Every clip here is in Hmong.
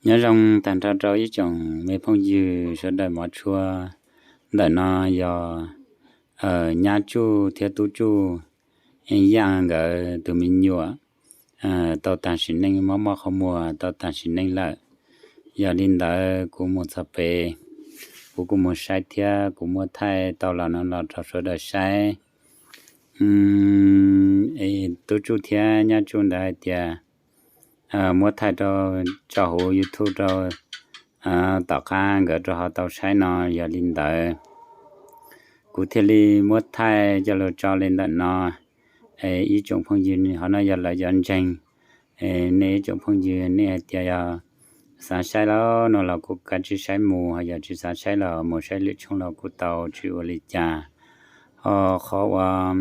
Nyob zoo tag nrho rau ib tsoom me phooj ywg sawv daws mov tshua. Ntawm no yog Nyab Tsuj thiab Tub Tsuj Yaj nkawd tus me nyuam tau tag sim neej, mob mob qhov muag tau tag sim neej lawm. Yog li ntawd kuv mus txog pem, kuv kuj mus saib thiab kuv muab thaij tau los no los rau sawv daws saib. Tub Tsuj thiab Nyab Tsuj ntawd hais tias muab thaij rau tso hauv YouTube rau tom qab nkawd rau ho tau saib no. Yog li ntawd kuv thiaj li muab thaij coj los tso li ntawm no. Ib tsoom phooj ywg, qhov no yog lawv cov ntseeg. Nej ib tsoom phooj ywg nej hais tias yog xav saib los no los kuj kav tsij saib mus, ho yog tsis xav saib los mus saib lwm tshooj los kuj tau, tsis ua li cas. Ho qhov uas,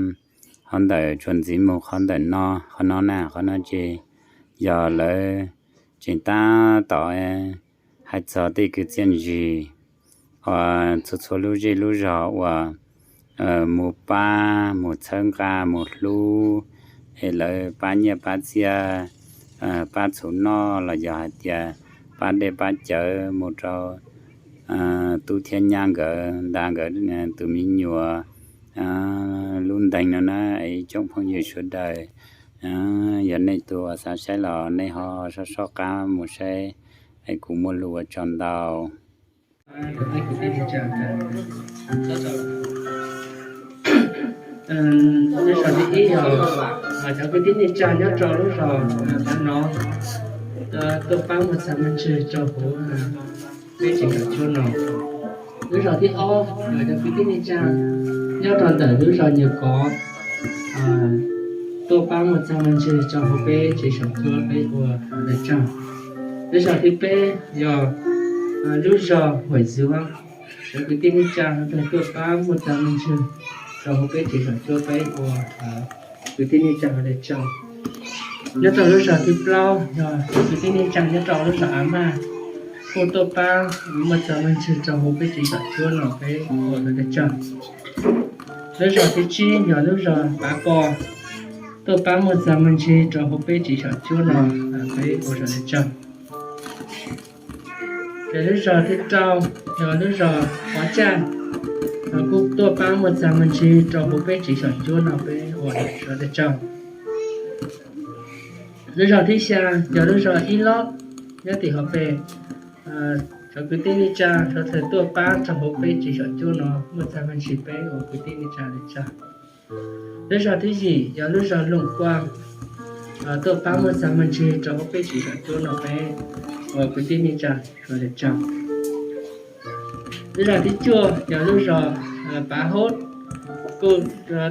qhov ntawm tsuas ntxiv mus qhov ntawm no, qhov no na, qhov no ces yog lawv tseem tab tom hais txog tej kwv txiaj ntsim uas txhua txhua lub zej lub zog uas mus pab, mus txhawb nqa, mus hlub, es lawv pab nyiaj pab txiaj, pab txhuv noj los yog hais tias pab dej pab cawv mus rau tub thiab nyab nkawd nta nkawd tus me nyuam lub ntees no na. Ib tsoom phooj ywg sawv daws, yog nej tus uas xav saib los nej ho sob sob qab mus saib, es kuv muaj lus ua tsaug ntau. Lub zog thib ib yog cov kwv tij neej tsa nyob rau lub zog no tuaj pab muaj txaj muaj ntsig rau huv peb tsev xyom cuab no. Lub zog thib ob yog cov kwv tij neej tsa nyob rau ntawm lub zog Nyuam Kov tuaj pab muaj txaj muaj ntsig rau huv peb tsev xyom cuab peb ua lawv tsaug. Lub zog thib peb yog lub zog Huam Zuav, cov kwv tij neej tsa tuaj pab muaj txaj muaj ntsig rau huv peb tsev xyom cuab peb ua kwv tij neej tsa lawv tsaug. Nyob rau lub zog thib plaub yog kwv tij neej tsa nyob rau lub zog A Maj kuj tuaj pab muaj txaj muaj ntsig rau huv peb tsev xyom cuab no peb ua lawv tsaug. Lub zog thib tsib yog lub zog Pav Pos tuaj pab muaj txaj muaj ntsig rau huv peb tsev xyom cuab no peb ua lawv tsaug. Ces lub zog thib rau yog lub zog Pov Tsaj kuj tuaj pab muaj txaj muaj ntsig rau huv peb tsev xyom cuab no peb ua lawv tsaug. Lub zog thib xya yog lub zog Ib Lob nyob tim Hauv Pes, cov kwv tij neej tsa sawv daws tuaj pab rau huv peb tsev xyom cuab no muaj txaj muaj ntsig peb ua kwv tij neej tsa lawv tsaug. Lub zog thib yim yog lub zog Looj Kuaj tuaj pab muaj txaj muaj ntsig rau huv peb tsev xyom cuab no peb ua kwv tij neej tsa lawv tsaug. Lub zog thib cuaj yog lub zog Pav Hob kuj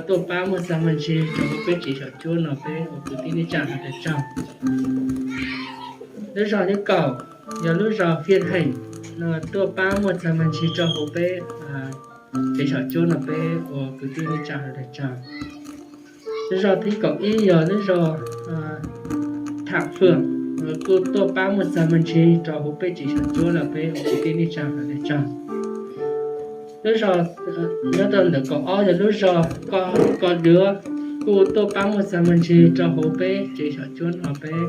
tuaj pab muaj txaj muaj ntsig rau huv peb tsev xyom cuab no peb ua kwv tij neej tsa lawv tsaug. Lub zog thib kaum yog lub zog Fiaj Heem tuaj pab muaj txaj muaj ntsig rau huv peb tsev xyom cuab no peb ua kwv tij neej tsa lawv tsaug. Lub zog thib kaum ib yog lub zog Tham Fwm kuj tuaj pab muaj txaj muaj ntsig rau huv peb tsev xyom cuab no peb ua kwv tij neej tsa lawv tsaug. Lub zog nyob rau ntawm kaum ob yog lub zog Koj Duav kuj tuaj pab muaj txaj muaj ntsig rau huv peb tsev xyom cuab no peb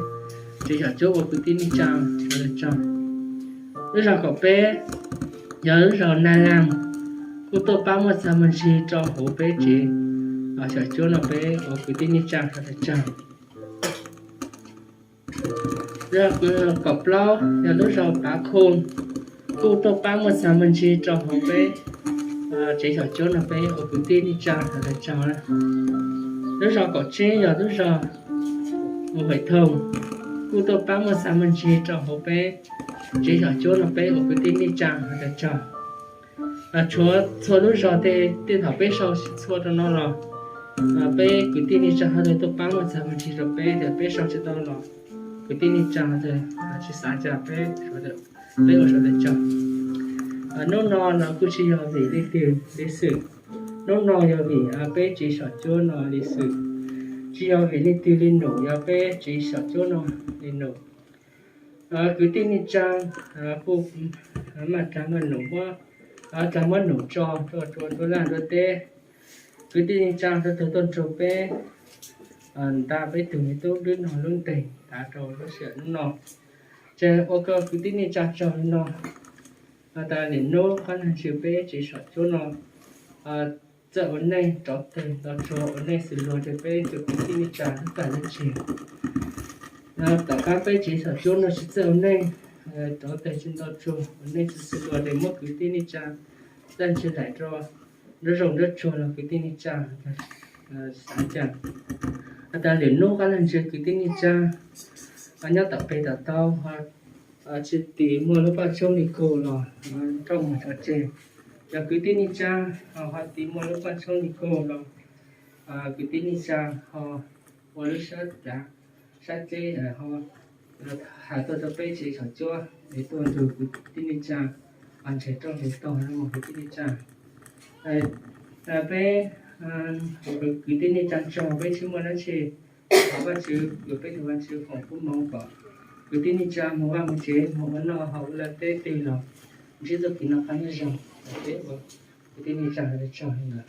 tsev xyom cuab ua kwv tij neej tsa lawv tsaug. Lub zog kaum peb yog lub zog Nag Laag kuj tuaj pab muaj txaj muaj ntsig rau huv peb tsev xyom cuab no peb ua kwv tij neej tsa lawv tsaug. Lub zog kaum plaub yog lub zog Pav Khoo kuj tuaj pab muaj txaj muaj ntsig rau huv peb tsev xyom cuab no peb ua kwv tij neej tsa lawv tsaug. Lub zog kaum tsib yog lub zog Mus Huam Thoom kuj tuaj pab muaj txaj muaj ntsig rau huv peb tsev xyom cuab no peb ua kwv tij neej tsa lawv tsaug. Tshuav txhua lub zog tej thaum peb sau txhua rau no los peb kwv tij neej tsa ho tuaj pab muaj txaj muaj ntsig rau peb tias peb sau tsis tau los kwv tij neej tsa tsis xav cas peb, peb ua sawv daws tsaug. Hnub no los kuj tsis yog vim leej twg li xwb, hnub no yog vim peb tsev xyom cuab no li xwb, tsis yog vim leej twg li nus, yog peb tsev xyom cuab no li nus. Kwv tij neej tsa kuj maj dag maj nus muab, dag muab nus tso rau tsuas nruab laj nruab teb. Kwv tij neej tsa sawv daws tuaj nrog peb nta peb tug me tub lub nog lub ntees tav rau lub sij hawm hnub no. Ces ua koj kwv tij neej tsa tsaug li no. Has tas lwm hnub qab lag ntsws peb tsev saum cuab no txawj ua neej rov tawg nto tsuag ua neej xws luag rau peb tus kwv tij neej tsa lub tag lub tseg. Tom qab peb tsev saum cuab no tsis txawj ua neej rov tawg tsis nto tsuag ua neej xws luag ces muab kwv tij neej tsa txawj ntsig laim rau nruab zoov nruab tsuag los kwv tij neej tsa xav cas. Has tas lwm hnub qab lag ntsws kwv tij neej tsa nyob tom peg tom taub ho tsis tiv muaj lub paj tshoob li kaug los nrauj mus tso tseg. Yog kwv tij neej tsa ho tiv muaj lub paj tshoob li kaug los kwv tij neej tsa ho ua lub sab cav sab ceb ho has tuaj rau peb tsev saum cuab es tuaj nrug kwv tij neej tsa ntseg roj nteg taug no mus kwv tij neej tsa. Peb kwv tij neej tsa tsaug, peb tsis muaj dab tsi, thov Vajtswv, peb thov Vajtswv foom koob hmoov kom kwv tij neej tsa mus vaj mus tsev mus ua noj haus ua lawm teb twg los ntsib txoj kev noj qab nyob zoo. Peb ua kwv tij neej tsa tsaug li ntawd.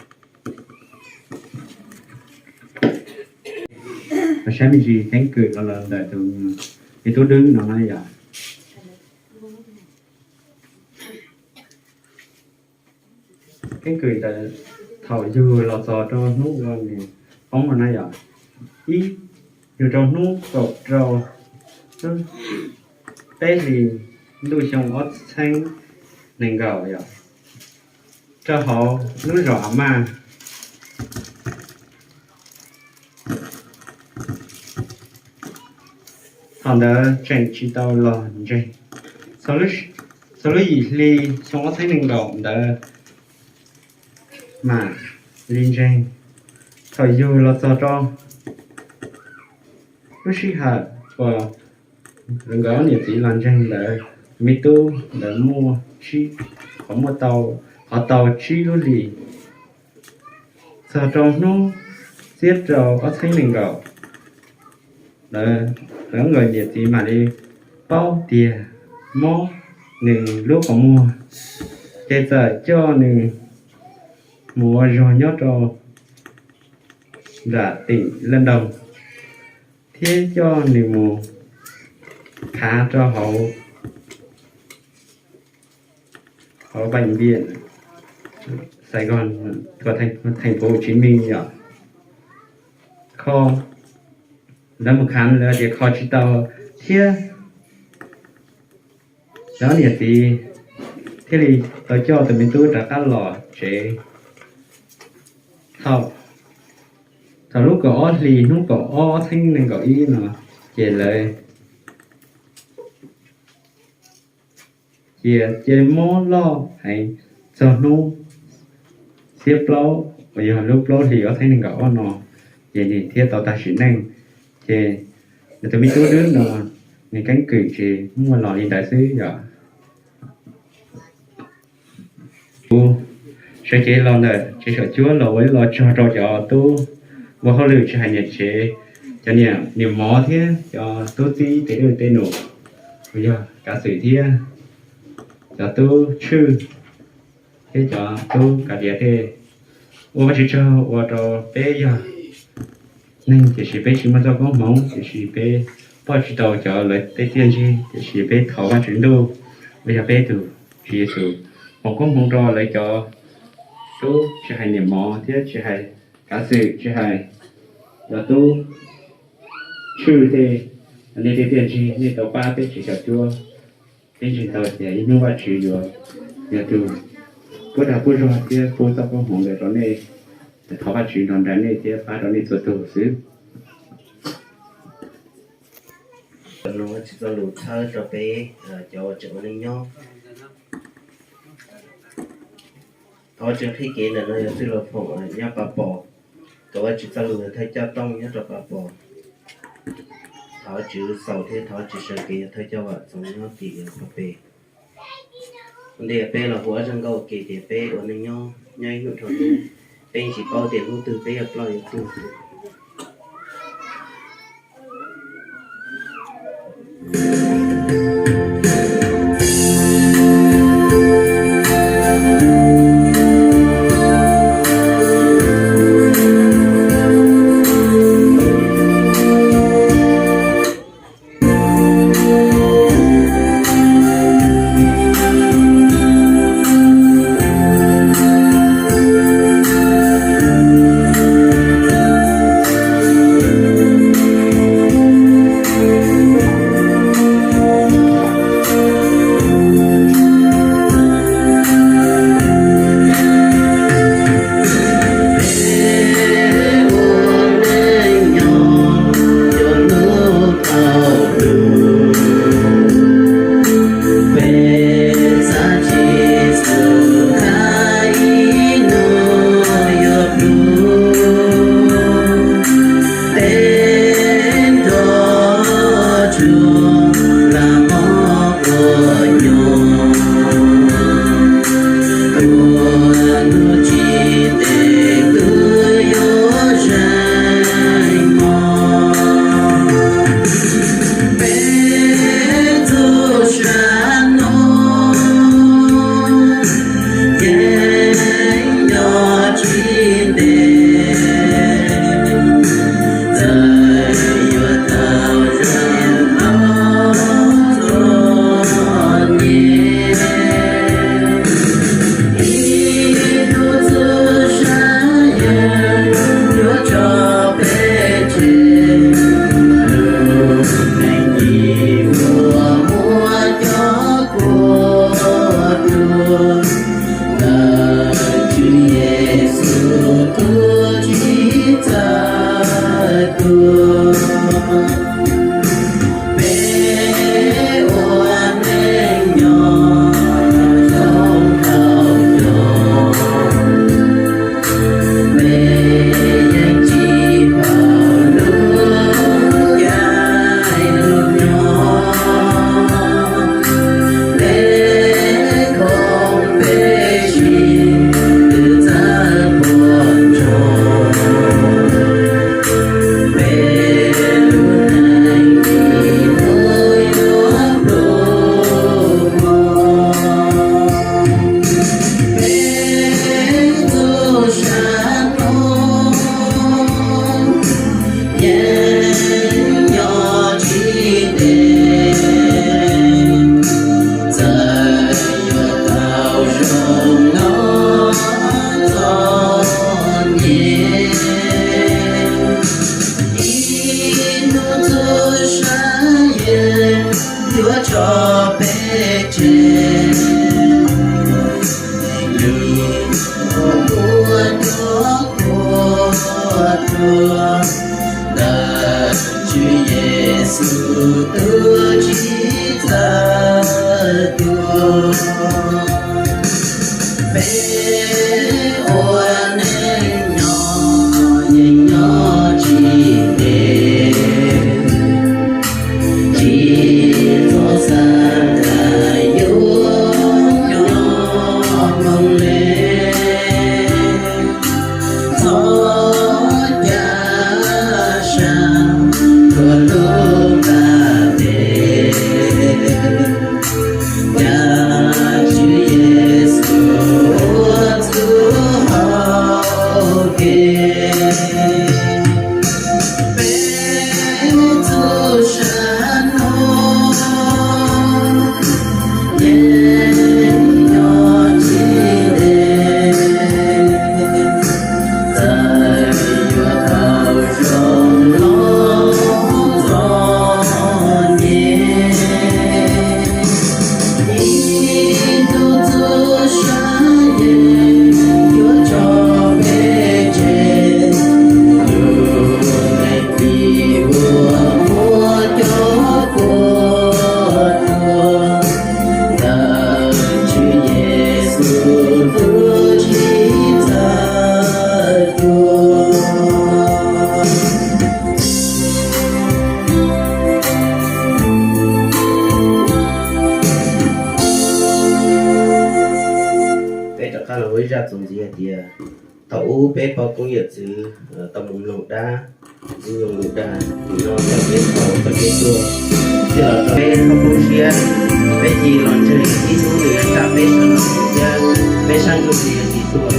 Saib me ntsis keeb kwm los ntawm tus me tub Dwb no na yom. Keeb kwm ntawm thaum yug los txog rau hnub uas nws poob no na yom. Ib, yug rau hnub kaum rau peb hlis ntuj xyoo ob txheeb nees nkaum yom, rau hauv lub zos A Maj. Thaum ntawd tseem tsis tau los ntseeg. Txog lub yim hli xyoo ob txheeb nees nkaum ntawd mam li ntseeg. Thaum yug los txog rau lub sij hawm uas nkawd ob niam txiv los ntseeg ntawd, me tub ntawd muaj tsib, qhov muaj tau, qhov tau tsib lub hlis. Txog rau hnub xiab rau ob txheeb nees nkaum, lawv nkawd niam txiv mam li paub tias mob nws lub qhov muag, ces txawm coj nws mus ua zog nyob rau nram tỉnh Lâm Đồng thiab coj nws mus khav rau hauv hauv bệnh viện Sài Gòn, thành phố Hồ Chí Minh yom. Kho, lawv mus khav lawv tias kho tsis tau thiab lawv niam txiv thiaj li tau coj tus me tub rov qab los tsev. Thaum, thaum lub kaum ob hlis hnub kaum ob ob txheeb nees nkaum ib no, ces lawv cia, cia mob loj heev txog hnub xiab plaub uas yog lub plaub hlis ob txheeb nees nkaum ob no, ces nws thiaj tau tag sim neej. Ces nws tus me tub Dwb no, nws keeb kwm ces muaj los li ntawd xwb yom. Kuv sawv cev los ntawm tsev saum cuab los ua ib los tsaug rau cov tub ua hauj lwm tsis hais niam tsev, cov niam, niam mov thiab cov tub txib tej dej tej num uas yog kav xwm thiab cov tub tshwj thiab cov tub kav diav tej. Ua Vajtswv tsaug ua rau peb yog neeg tiam sis peb tsis muaj txoj koob hmoov, tiam sis peb pom tsis tau cov lawv tej txiaj ntsig, tiam sis peb thov Vajtswv Ntuj uas yog peb tus Tswv Yexus foom koob hmoov rau lawv cov tub tsis hais niam mov thiab tsis hais kav xwm tsis hais cov tub tshwj tej, nej tej txiaj ntsig nej tau pab peb tsev saum cuab. Peb ntseeg tau tias ib hnub Vajtswv yuav yog tus pub dag pub zog thiab pub txoj koob hmoov ntawd rau nej. Thov Vajtswv nrog nraim nej thiab pab rau nej txhua tus xwb. Tau nug Vajtswv txoj lus txhawb rau peb cov uas tseem ua neej nyob. Thov Vajtswv qhib kev ntawm no yog txwj laug Phoom nyob Pab Pos. Thov Vajtswv txoj lus yog thawj coj Tooj nyob rau Pab Pos. Thov Vajtswv xaus thiab thov Vajtswv sawv kev yog thawj coj Vam Txoov nyob tim Pab Pes. Ua ntej peb los hu ob zaj nkauj ua ke ces peb ua neej nyob nyob ib hnub dhau hnub, peb tsis paub tias hnub twg peb yuav ploj yuav tuag. Peb ua neej nyob zoo tau nyob, peb yeej tsis paub lub caij lub nyoog. Peb koom peb siv twb txawj puas tsuaj, peb lub neej ib hnub yuav pluag mog. Peb txhua sab hnub yeej nyob tsis ntev, txawm yuav tau zoo los txom nyem, ib hnub txhua sab yeej yuav tso peb tseg. Lub kua muag cov kua tuag, ntawm Tswv Yexus tus tsis txawj tuag. Peb ua neej nyob yeej nyob tsis ntev, tsis txhob xav tias yuav nyob moo le. Txhob cav sab rua lub nqaj tes, cav Tswv Yexus ua txuj hau kev. Peb txhua sab hnub yeej nyob tsis ntev, txawm yuav tau zoo los txom nyem, ib hnub txhua sab yeej yuav tso peb tseg. Lub neej ib vuag muaj cov kua tuag, ntawm Tswv Yexus tus tsis txawj tuag. Peb rov qab los ua ib zaj txuas ntxiv hais tias, thaum ub peb pog koob yawm txwv tau mus mloog dab, ntxwg nyoog lus dag, nim no txoj kev txhaum txoj kev tuag, thiaj los rau peb txhob poob siab, peb cia li los ntseeg ib hnub nws yuav tsa peb sawv los thiab peb sab ntsuj plig yuav tsis tuag.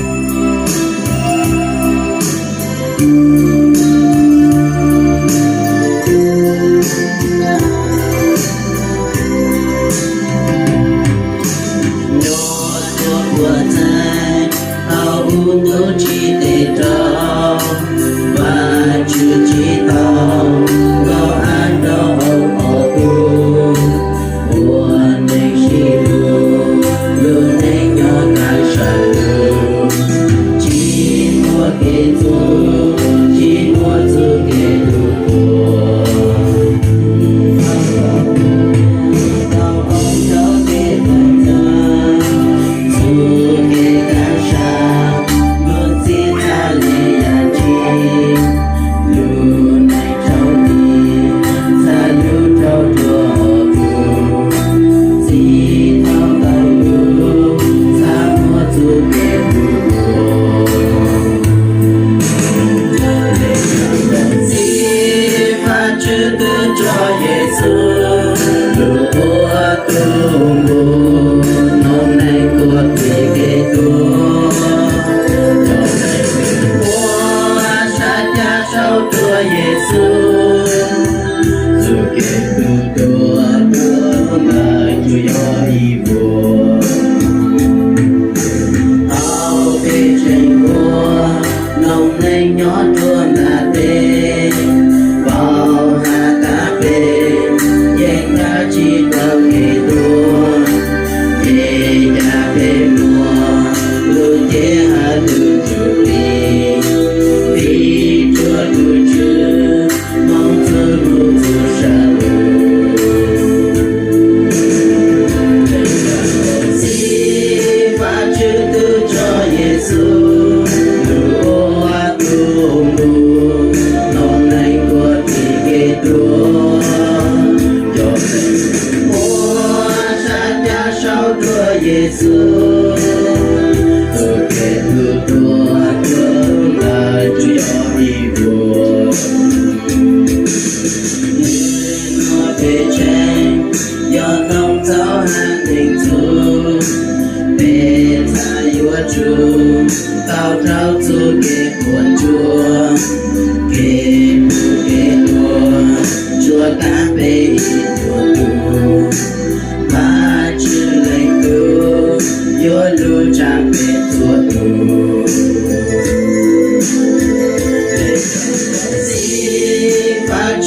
Nyob tuaj puas txeeg tau ub ntuj tsis tes rau, Vajtswv tsis tau nkauj av rau hauv qhov tuag. Ua neej sib hlub, lub neej nyob kaj sab lug, tsis muaj kev txuag, tsis muaj txuj kev tu tuag. Tau hauv cov kev txhaum txag, txuj kev kaj sab, luag txib txhaj li yam tsi, lub neej tsaus nti, txhaj yug rau rua hauv tug, txij thaum tau lug, txhaj muaj txuj kev tu tuag. Txij Vajtswv twb tso Yexus lug ua tug npug, noob neej tuag plig kev tuag, cov neeg twg ua sab cag sau rua Yexus, txuj kev tu tuag tuag ntawd tsuas yog ib vuag. Tau peb tseem ua noob neej nyob rua ntiaj teb, pauv has tas peb yeej kav tsij tau kev tuag, ces cas peb muaj lub cev hab lub ntsuj plig, vim rua tus Tswv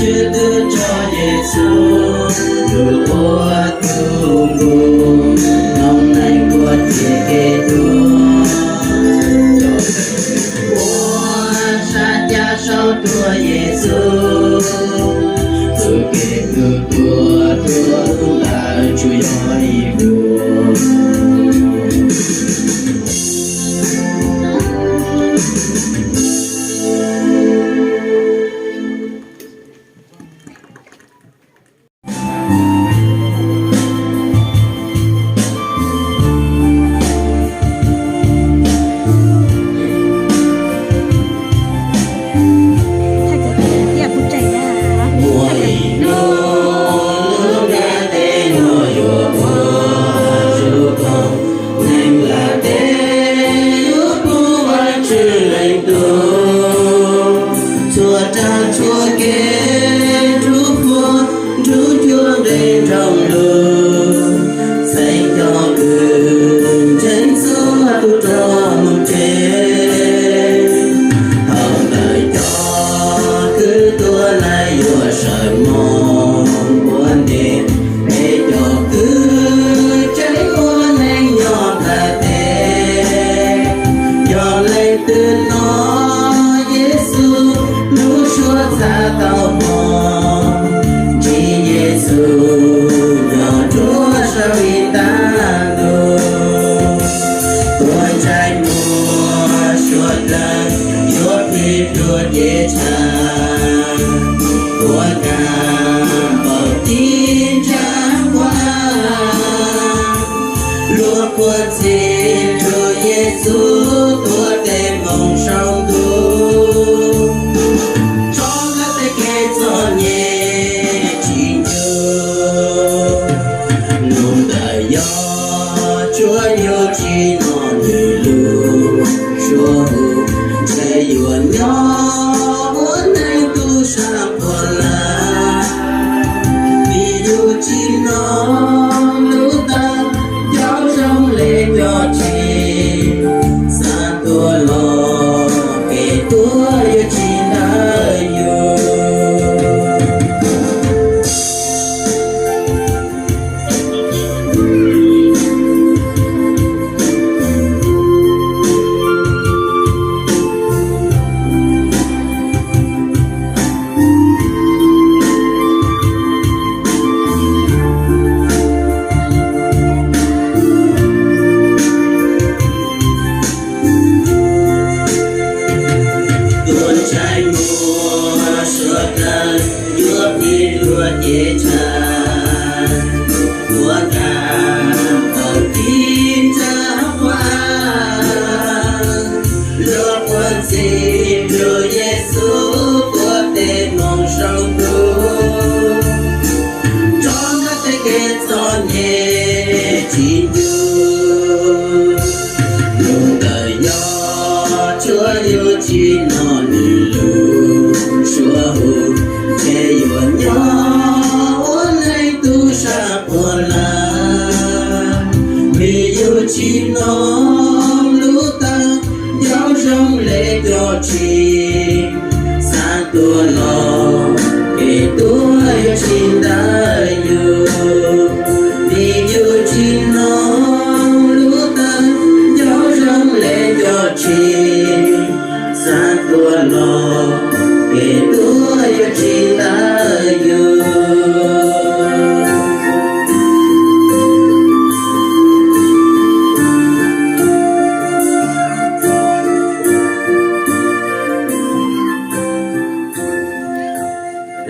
Tswv twb tso Yexus tus ua tus nqus, noob neej tuag thiab kev tuag, cov ua sab caj saub tuag Yexus, tus kev tuag tuag tuag lawm tsuas yog ib vuag. Muaj ib hnub lub ntiaj teb no yuav muaj zoo, neeg ntiaj teb yuav pub Vajtswv leej tub, txhua dag txhua kev nrug puag nrug cuag nqe nroog lug, xeem cov kws ntseeg txhua tug rog moog tseg. Thaum ntawd cov kws tuag lawm yuav sawv moog ua ntej, peb cov kws tseem ua neej nyob ntiaj teb. Yog leej twg hnov Yexus lub suab txhab tau moog, ntsib Yexus nyob nruab sab vim tag ntuj. Tus ntshai muaj suav dlawg yuav pib dua cev tshav, ua kav npaum tiv ntshav quav. Luag quaj ntxhib nrug Yexus tuav tes moo saum ntuj, tso nrab tej kev txom nyem tsis ncuj. Nub ntawd yog tsuav yug tsis hnov nws lub suab hu, ntshe yuav nyob ua neeg tu sab puag lawm, vim yug tsis hnov lub taw nco zoo le cov tshis, xa tuaj los kev tuag yuav tsis ntawm yug. Tus ntshai muaj suav dlawg yuav pib dua cev tshav, ua kav npaum tiv ntshav quav. Luag quaj ntxhib nrug Yexus tuav tes moo saum ntuj, tso nrab tej kev txom nyem tsis ncuj. Nub ntawd yog tsuav yug tsis hnov nws lub suab hu, ntshe yuav nyob ua neeg tu sab puag lawm, vim yug tsis hnov lub taw nco zoo le cov tshis, xa tuaj los kev tuag yuav tsis ntawm yug. Vim yug tsis hnov lub taw nco zoo le cov tshis, xa tuaj los kev tuag yuav tsis ntawm yug.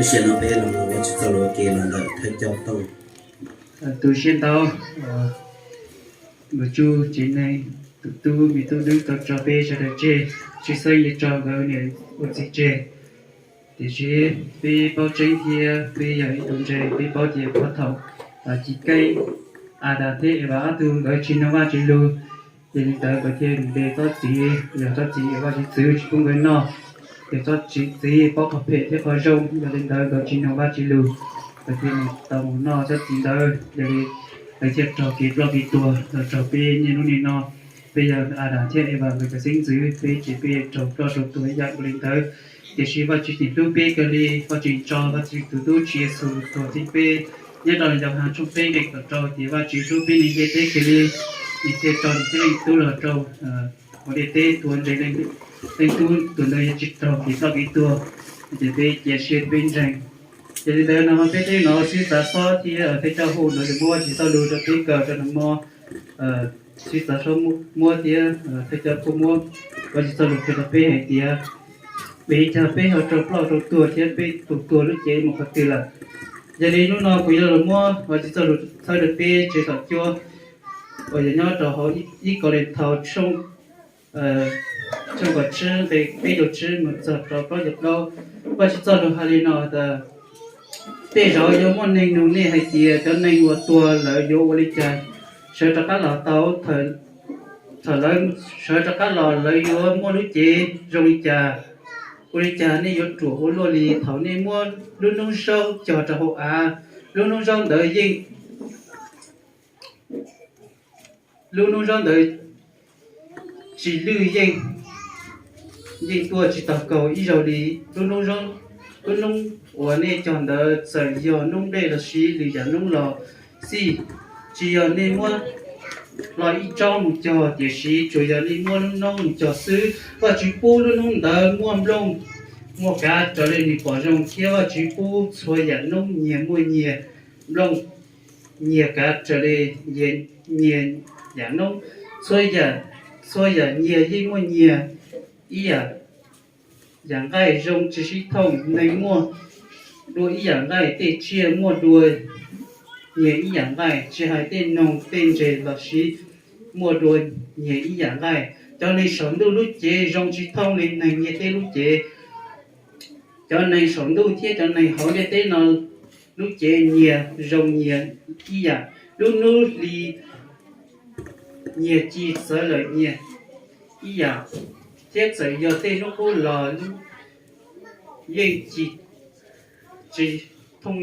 Tam sim no peb los mus ua tsis txog lus ua ke los ntawm thawj coj Tooj. Tu siab ntau, Npawg Tsuj tsev neeg tus tub me tub Dwb tau tso peb sawv daws tseg, tsis xeeb li tso nkawd niam ua txiv tseg. Tiam sis peb paub tseeb thiab peb yog ib tug ntse, peb paub tias puag thaum Ci Keeb, Adas thiab Evas ob tug nkawd tsis mloog Vajtswv lus, ces li ntawd nkawd thiaj ntes tsob txiv, yog tsob txiv uas Vajtswv txwv tsis pub nkawd noj, ces tsob txiv paub qhov phem thiab qhov zoo, yog li ntawd nkawd tsis mloog Vajtswv lus, nkawd thiaj tau mus noj tsob txiv ntawd. Yog li lawv thiaj raug kev ploj kev tuag los raug peb niaj hnub nim no. Peb yog Adas thiab Evas nkawd cov xeeb ntxwv, peb ces peb raug ploj raug tuag ib yam nkaus li ntawd. Tiam sis Vajtswv tseem hlub peb kawg li, Vajtswv tso Vajtswv tus tub Tswv Yexus tuag txhiv peb. Nyob rau Yauhas tshooj peb nqe kaum rau tias Vajtswv hlub peb neeg ntiaj teb kiag li, nws thiaj tso nws tib leeg tub los rau hauv ntiaj teb tuag ntshe leej tub tus ntawd yuav tsis raug kev txoj kev tuag, ces peb cia siab peb ntseeg. Ces li ntawd no peb tej no sib txav xob thiab thawj coj hu ntawd muab Vajtswv txoj lus rau peb kawm rau nag hmo. Sib txav xob muab thiab thawj coj hu muab Vajtswv txoj lus qhia rau peb hais tias vim li cas peb ho raug ploj raug tuag thiab peb tus tuag lub cev mus qhov twg lawm. Yog li hnub no kuv yuav los muab Vajtswv txoj lus txhawb rau peb tsev xaum cuab uas yog nyob rau hauv ib Kauleethaus tshooj tshooj kaum tsib nqe peb caug tsib mus txog rau plaub caug plaub. Vajtswv txoj lus hais li no tias, tej zaum yuav muaj neeg nug nej hais tias cov neeg uas tuag lawm yuav ua li cas sawv rov qab los tau? Thaum lawv sawv rov qab los lawv yuav muaj lub cev zoo li cas? Ua li cas nej yuav ruam ua luaj li thaum nej muab lub hnub zaub cog rau hauv av? Lub hnub zaub ntawd yeej lub hnub zaub ntawd tsis lwj yeej, yeej tuaj tsis taug kaus ib zaug li. Lub hnub zaub, lub hnub uas nej cog ntawd txawm yog hnub nplej los sis lwm yam hnub los xij, tsis yog nej muab hlo ib tsob mus cog, tiam sis tsuas yog nej muab lub hnub mus cog xwb. Vajtswv pub lub hnub ntawd muaj nplooj muaj kav raws li nws pom zoo, thiab Vajtswv pub txhua yam hnub nyias muaj nyias nplooj nyias kav raws li nyias yam hnub. Txhua yam, txhua yam nyias yeej muaj nyias ib yam, yam nqaij zoo tsis sib thooj. Neeg muaj dua ib yam nqaij, tej tsiaj muaj dua nyias ib yam nqaij, tsis hais tej noog tej ntses los sis muaj dua nyias ib yam nqaij. Cov neeg saum ntuj lub cev zoo tsis thooj li neeg ntiaj teb lub cev. Cov neeg saum ntuj thiab cov neeg hauv ntiaj teb no lub cev nyias zoo nyias ib yam. Lub hnub hli nyias ci txawv lawm nyias ib yam, thiab txawm yog tej hnub qub los yeej ci tsis thooj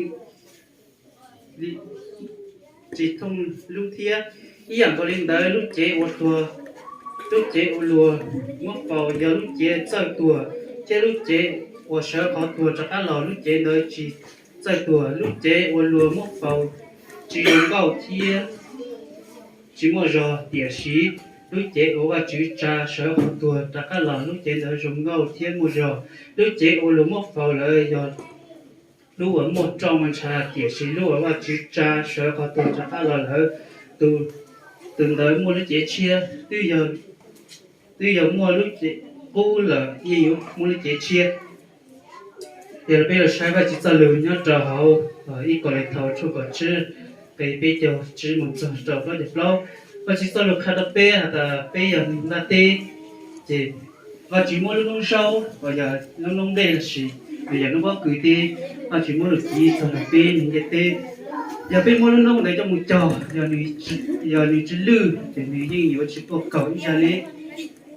tsis thooj lub thiab. Ib yam nkaus li ntawd, lub cev uas tuag, lub cev uas luag muab faus yog lub cev txawj tuag, thiab lub cev uas sawv qhov tuag rov qab los, lub cev ntawd tsis txawj tuag. Lub cev uas luag muab faus tsis zoo nkauj thiab tsis muaj zog, tiam sis lub cev uas Vajtswv tsa sawv qhov tuag rov qab los, lub cev ntawd zoo nkauj thiab muaj zog. Lub cev uas luag muab faus lawm yog lub uas muaj roj muaj ntsha, tiam sis lub uas Vajtswv tsa sawv qhov tuag rov qab los lawm, tus ntawd muaj lub cev tshiab. Twb yog muaj lub cev qub lawm yeej yuav muaj lub cev tshiab. Yog li peb los saib Vajtswv txoj lus nyob rau hauv ib Kauleethaus tshooj kaum tsib nqe peb caug tsib mus txog rau plaub caug plaub. Vajtswv txoj lus qhia rau peb has tas peb yog neeg ntiaj teb, ces Vajtswv muab lub hnub zaub uas yog lub hnub nplej los sis yog hnub pob kws teb, Vajtswv muab lus txib txog rau peb neeg ntiaj teb. Yog peb muab lub hnub ntawd coj mus cog, yog nws tsis lwj ces nws yeej yuav tsis tuaj kaus ib zaj li.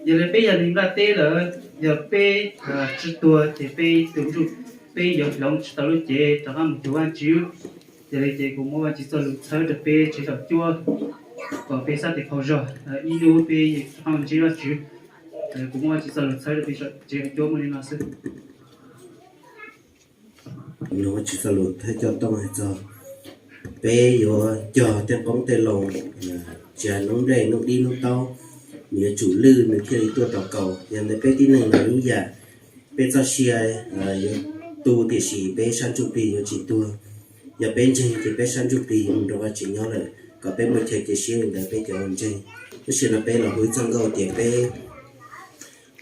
Yog li peb yog neeg ntiaj teb lawm, yog peb tsis tuag ces peb tus ntsuj, peb yuav hloov tsis tau lub cev rov qab mus cuag Vajtswv. Yog li ces kuv muab Vajtswv txoj lus txhawb rau peb tsev xaum cuab kom peb sab tes phau zog, ib hnub peb rov qab mus ntsib Vajtswv. Kuv muab Vajtswv txoj lus txhawb rau peb tsev xaum cuab muaj li no xwb. Nws Vajtswv txoj lus thawj coj tooj hais txog peb yuav cog tej qoob tej loo, tsis hais hnub nplej hnub dib hnub taub, nws yuav tsum lwj nws thiaj li tuaj rau kaus. Yog ntawd peb tib neeg los ib yam, peb txoj sia yuav tu tiam sis peb sab ntsuj plig yuav tsis tuag. Yog peb ntseeg ces peb sab ntsuj plig yuav mus nrog Vajtswv nyob lawm, kom peb muaj chaw cia siab li ntawd peb cov uas ntseeg. Lub sij hawm no peb los hu ib txoj nkauj tias peb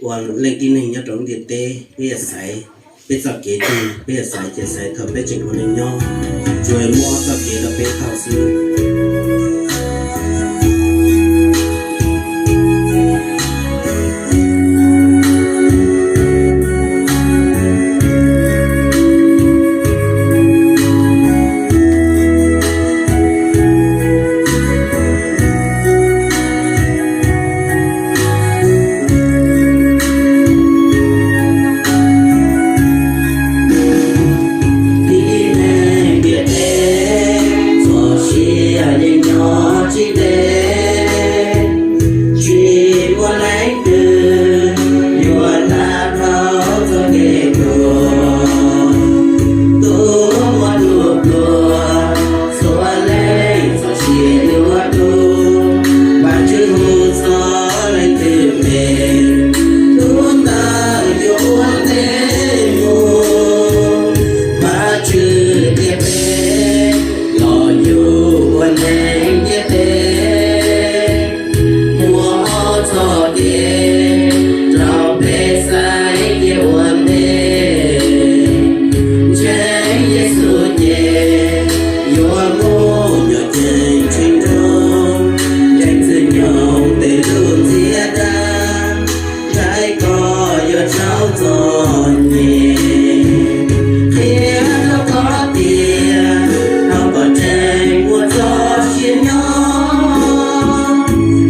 ua leej tib neeg nyob rau lub ntiaj teb, peb yuav xaiv peb txoj kev twg, peb yuav xaiv ces xaiv thaum peb tseem ua neej nyob, tsuas muab txoj kev rau peb thaum xwb. Tib neeg ntiaj teb txoj sia Neeg ntiaj teb muaj ob txoj kev rau peb xaiv kev ua ntej. Ntseeg Yexus ces yuav muaj me nyuam ceeb tsheej nroog, ncees txwm nyoog tej lus ntxias dag, nrhiav koj yuav tau txom nyem. Qhia rau koj tias hnov kom ntseeg muaj txoj sia nyob,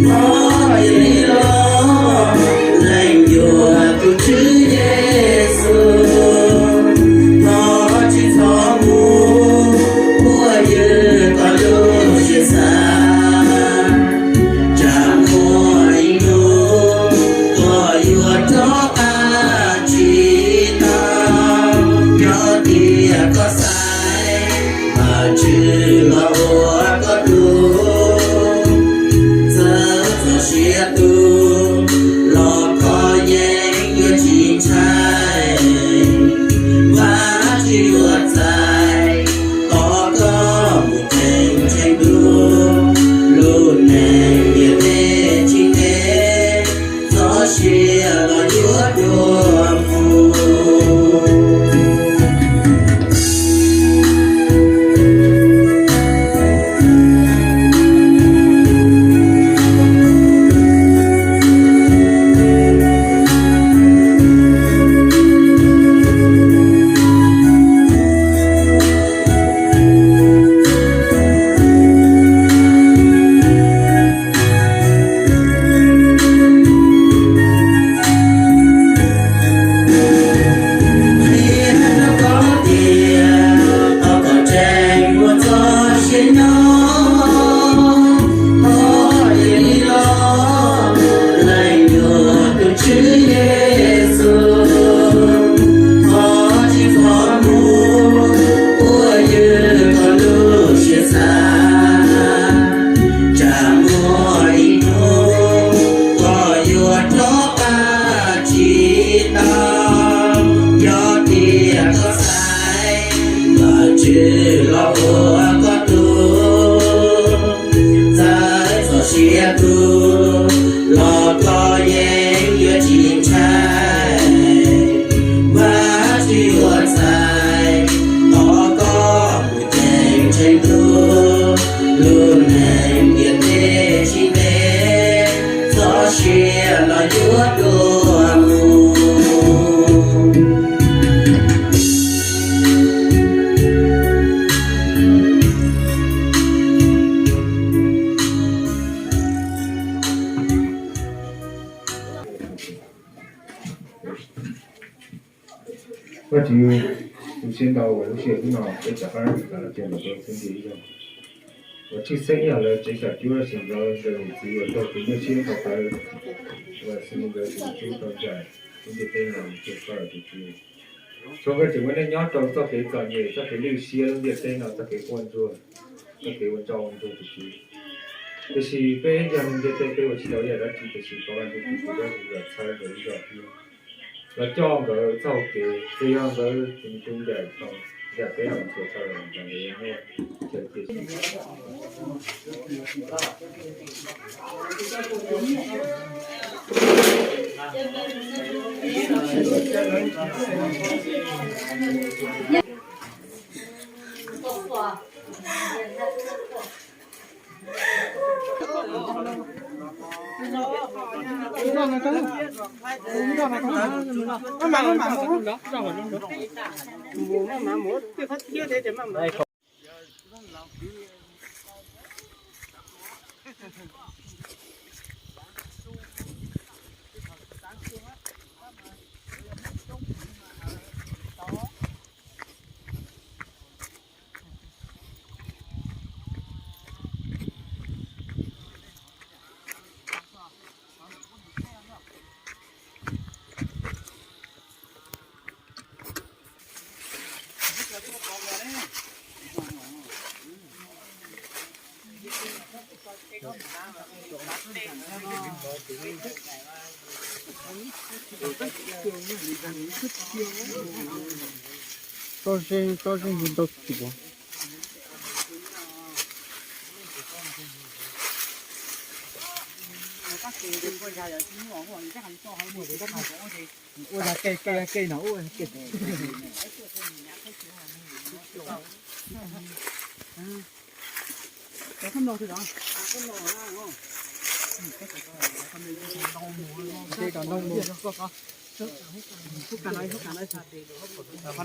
thov cia li los lees yuav tus Tswv Yexus. Thov tsis txhob mus pub ywg koj lub siab xav, tsam muaj ib hnub koj yuav rov qab tsis tau. Yog tias koj xaiv Vajtswv los ua koj tug, txawm txoj sia tu los koj yeej yuav tsis ntshai. Vajtswv yuav txais tos koj mus ceev tsheej dua, lub neej ntiaj teb tsis ntev, txoj sia los yuav dua mus. Qhia rau koj tias tos kom ntseeg muaj txoj sia nyob, thov cia li los lees yuav tus Tswv Yexus. Thov tsis txhob mus pub ywg koj lub siab xav, tsam muaj ib hnub koj yuav rov qab tsis tau. Yog tias koj xaiv Vajtswv los ua koj tug, txawm txoj sia tu los koj yeej yuav tsis ntshai. Vajtswv yuav txais tos koj mus ceev tsheej dua, lub neej ntiaj teb tsis ntev, txoj sia los yuav dua mus. Vajtswv, ua tsaug ntau uas lub sij hawm hnub no peb rov qab los ntawm koj lub txheeb ntxwv ib zaug. Uas tshwj xeeb yog lawv tsev xyom cuab tsis nrov ntawm niam txiv uas raug tus nyuaj siab ntaus tawv, uas xws li nkawd tus ntsuj tau ncaim lub ntiaj teb no, ua tsaug koj lawm tus Tswv. Thov koj tseem muaj neej nyob rau txoj kev txom nyem, txoj kev lwj siab lub ntiaj teb no, txoj kev quaj ntsuag, txoj kev ua ntsuag ntsuag tus Tswv. Tiam sis peb yog neeg ntiaj teb peb ua tsis tau ib yam dab tsi, tiam sis thov Vajtswv tus Tswv Yexus txhawb nkawd ib zaug thiab los coj nkawd txoj hau kev, txawm yog nkawd tus ncaim tau ncaim peb los ntxuav tau los nkawd yuav muaj chaw cia siab. Tsob zeb, tsob zeb ntau tsis puas. Ua ke ke ke no ua ke. Qhov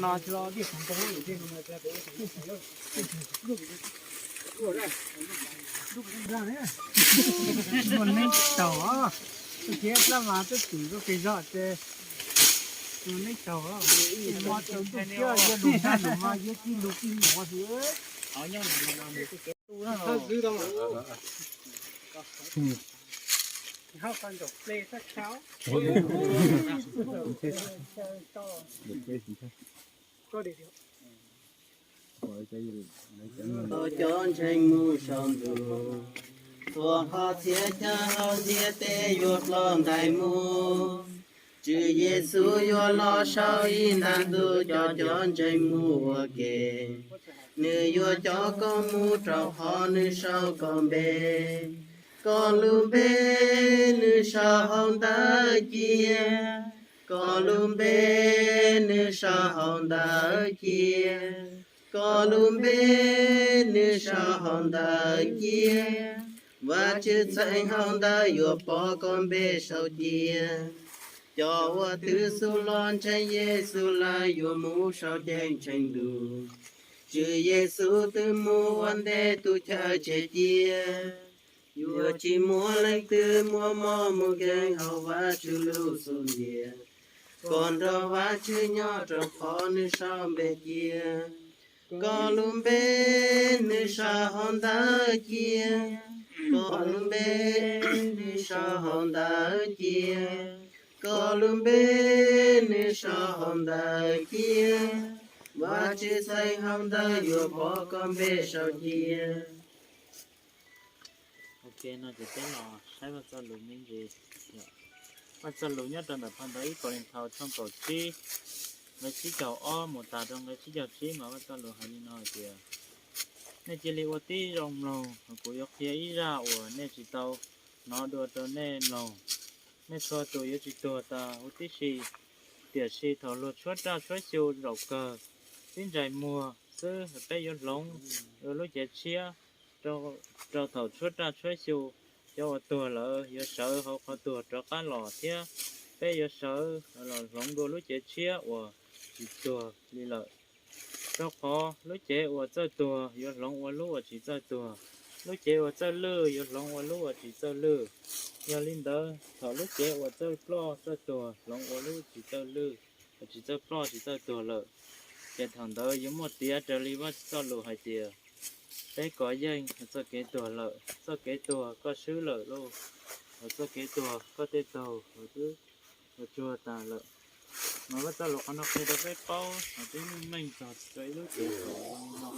no tsis los diaj khoom tau. Ua neeb taug, tus thiab dab mas twb twm rau pes zog ces ua neeb taug, ib mo tau tus thiab yog lus nag lus mas yog tij lus tij mov xwb. Cov ntseeg mus saum ntuj, tuam hos txhia chaw hauv ntiaj teb yuav ploj ntais mus. Tswv Yexus yuav los sau ib nta ntuj coj cov ntseeg mus ua ke. Nws yuav coj koj mus rau qhov nws sau koj npe. Koj lub npe nws sau hauv ntawv cia. Koj lub npe nws sau hauv ntawv cia. Koj lub npe nws sau hauv ntawv cia. Vajtswv txheej hauv ntawv yuav pom koj npe sau cia. Cov uas twb xub los ntseeg Yexus lawm yuav mus saum ceeb tsheej ntuj. Tswv Yexus twb mus ua ntej tus chaw tseg cia. Yuav tsis muaj leej twg muaj mob mus nkees hauv Vajtswv lub xub ntiag. Koj nrog Vajtswv nyob rau qhov nws sau npe cia. Koj lub npe nws sau hauv ntawv cia. Koj lub npe nws sau hauv ntawv cia. Koj lub npe nws sau hauv ntawv cia. Vajtswv txheej hauv ntawv yuav pom koj npe sau cia. Ok, no ces peb los saib Vaj Txoj Lus me ntsis. Vaj Txoj Lus nyob rau ntawm phau ntawv ib Kauleethaus tshooj kaum tsib, nqe tsib caug ob mus tas rau nqe tsib caug tsib mas Vaj Txoj Lus hais li no hais tias, nej cia li ua tib zoo mloog, kuv yuav qhia ib zaj uas nej tsis tau hnov dua rau nej mloog. Nej txhua tus yuav tsis tuag tas huv tib si, tiam sis thaum luag tshuab raj tshuab xyu zaum kawg tib ntsais muag xwb peb yuav hloov dua lub cev tshiab. Rau thaum tshuab raj tshuab xyu, cov uas tuag lawm yuav sawv hauv qhov tuag rov qab los thiab peb yuav sawv los hloov dua lub cev tshiab uas tsis tuag li lawm. Rau qhov lub cev uas txawj tuag yuav hloov ua lub uas tsis txawj tuag, lub cev uas txawj lwj yuav hloov ua lub uas tsis txawj lwj. Yog li ntawd, thaum lub cev uas txawj ploj txawj tuag hloov ua lub tsis txawj lwj, uas tsis txawj ploj tsis txawj tuag lawm, ces thaum ntawd yuav muaj tiav raws li Vaj Txoj Lus hais tias, peb kov yeej txoj kev tuag lawm, txoj kev tuag koj swb lawm lauj, txoj kev tuag koj tej taug twb ua tsuag tas lawm. Mas Vaj Txoj Lus qhov no qhia rau peb paub hais tias meej meej txog rau ib lub cev no.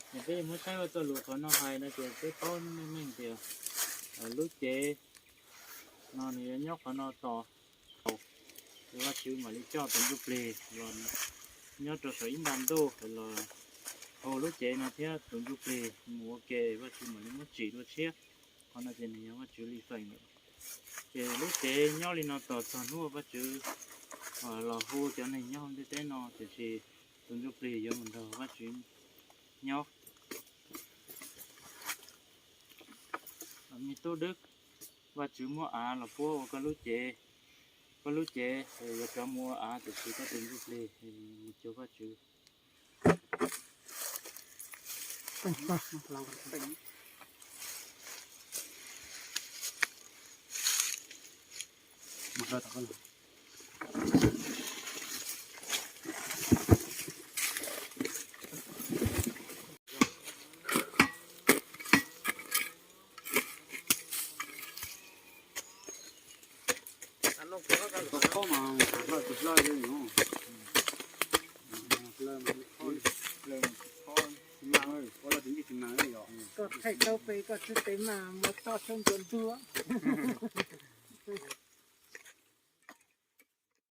Ces peb yuav muab saib Vaj Txoj Lus qhov no hais no ces peb paub meej meej tias lub cev no nws yuav nyob qhov no tos, ces Vajtswv mam li coj tus ntsuj plig los nyob rau saum ib nta ntuj los hu lub cev no thiab tus ntsuj plig mus ua ke, Vajtswv mam li muab tsim dua tshiab. Qhov no ces nws yog Vajtswv li feem lawm. Ces lub cev nyob li no tos txog hnub Vajtswv los hu cov neeg nyob hauv ntiaj teb no, tiam sis tus ntsuj plig yuav mus nrog Vajtswv nyob. Me tub Dwb, Vajtswv muab av los puab ua koj lub cev. Koj lub cev yuav rov mus ua av, tiam sis koj tus ntsuj plig mus cuag Vajtswv. Koj thaij tau pes koj txhais tes mas muab toj tshaib ntsuav ntuag.